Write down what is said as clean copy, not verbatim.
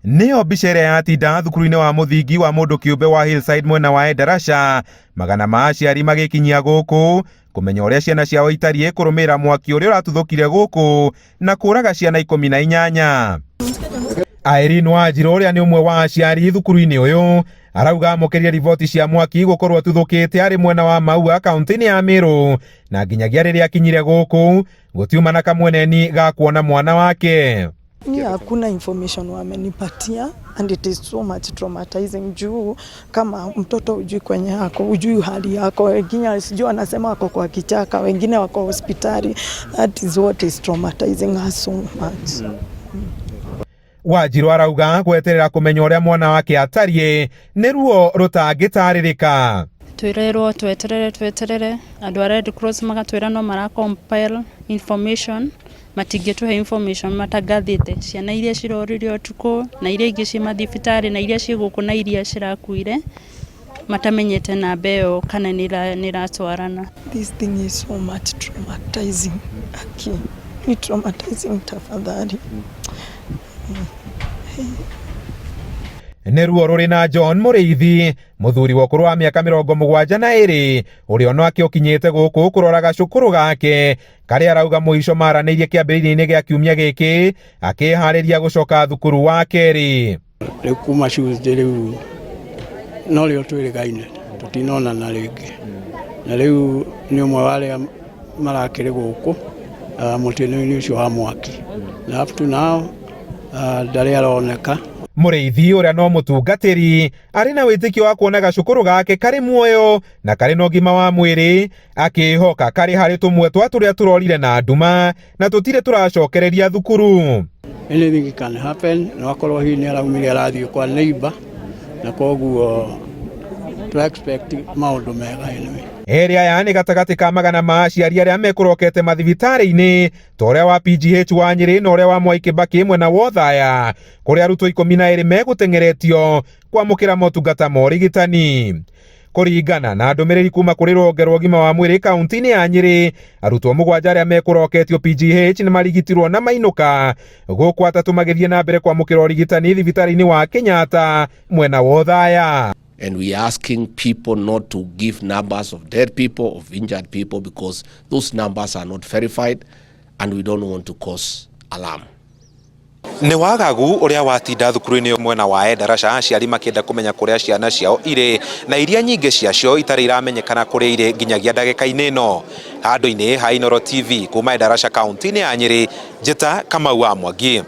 Nĩyo mbica ĩrĩa yatinda thukuru-inĩ wa mũthingi wa mũndũ kĩũmbe wa Hillside mwena wa Endarasha, magana ma aciari magĩkinyia gũkũ kũmenya ũrĩa ciana ciao itariĩ kũrũmĩrĩra mwaki ũrĩa ũratuthũkire gũkũ na kũraga ciana 18. Irene Wanjiru ũrĩa nĩ ũmwe wa aciari thukuru-inĩ ũyũ arauga amũkĩrire riboti cia mwaki gũkorwo ũtuthũkĩte arĩ mwena wa Maua kaunti-inĩ ya Meru, na nginyagia rĩrĩa akinyire gũkũ gũtiuma na kamweneni ga kuona mwana wake. Mi hakuna information wamenipatia and it is so much traumatizing juu kama mtoto ujui kwenye yako, ujui hali yako, wengine sijui wanasema wako kwa kichaka, wengine wako hospitali. That is what is traumatizing us so much. Wanjiru arauga gweterera kũmenya ũrĩa mwana wake atariĩ nĩ ruo rũtangĩtarĩrĩka. Twĩrerwo tweterere, tweterere. Andũ a Red Cross magatwĩra no mara compile information, matingĩtũhe information matangathĩte ciana iria cirorire ũtukũ na iria ingĩ ciĩ mathibitarĩ na iria ciĩ gũkũ na iria cirakuire, matamenyete namba ĩyo kana nĩ ĩratwarana. This thing is so much traumatizing. Aki, ni traumatizing tafadhali. Nĩ ruo rũrĩ na John Mũrĩithi, mũthuri wa ũkũrũ wa mĩaka 72, ũrĩa onake ũkinyĩte gũkũ kũrora gacũkũrũ gake karĩa arauga mũico maranĩirie kĩambĩrĩria-inĩ gĩa kiumia gĩkĩ akĩharĩria gũcoka thukuru wa kerĩ. Rĩu kuma Tuesday rĩu no rĩo twĩrĩgaine, tũtinonana rĩngĩ, na rĩu nĩ ũmwe wa arĩa marakĩrĩ gũkũ mũtino-inĩ ũcio wa mwaki, na up to now ndarĩ aroneka. Mũrĩithi ũrĩa no mũtungatĩri arĩ na wĩtĩkio wa kuona gacũkũrũ gake karĩ muoyo na karĩ na ũgima wa mwĩrĩ, akĩhoka karĩ harĩ tũmwe twa tũrĩa tũrorire na nduma na tũtirĩ tũracokereria thukuru. Anything can happen, no akorwo hihi nĩ araumire arathiĩ kwa neighbor, na koguo to expect maũndũ mega anyway. Erĩ aya nĩ gatagatĩ ka magana ma aciari arĩa mekũrokete mathibitarĩ-inĩ ta ũrĩa wa PGH wa Nyĩrĩ na ũrĩa wa Mwai Kibaki mwena wa Othaya, kũrĩa arutwo 12 megũteng'eretio kwamũkĩra motungata ma ũrigitani. Kũringana na ndũmĩrĩri kuma kũrĩ rũhonge rwa ũgima wa mwĩrĩ kaunti-inĩ ya Nyĩrĩ, arutwo 7 arĩa mekũroketio PGH nĩ marigitirwo na mainũka, gũkũ 3 magĩthiĩ na mbere kwamũkĩra ũrigitani thibitarĩ-inĩ wa Kenyatta mwena wa Othaya. And we are asking people not to give numbers of dead people, of injured people, because those numbers are not verified and we don't want to cause alarm. Nĩ wagagu ũrĩa watinda thukuru-inĩ mwena wa Endarasha, aciari makĩenda kũmenya kũrĩa ciana ciao irĩ na iria nyingĩ ciacio itarĩ iramenyekana kũrĩa irĩ nginyagia ndagĩka-inĩ ĩno. Handũ-inĩ ha Inooro TV kuma Endarasha kaunti-inĩ ya Nyĩrĩ, Njĩta Kamau wa Mwangi.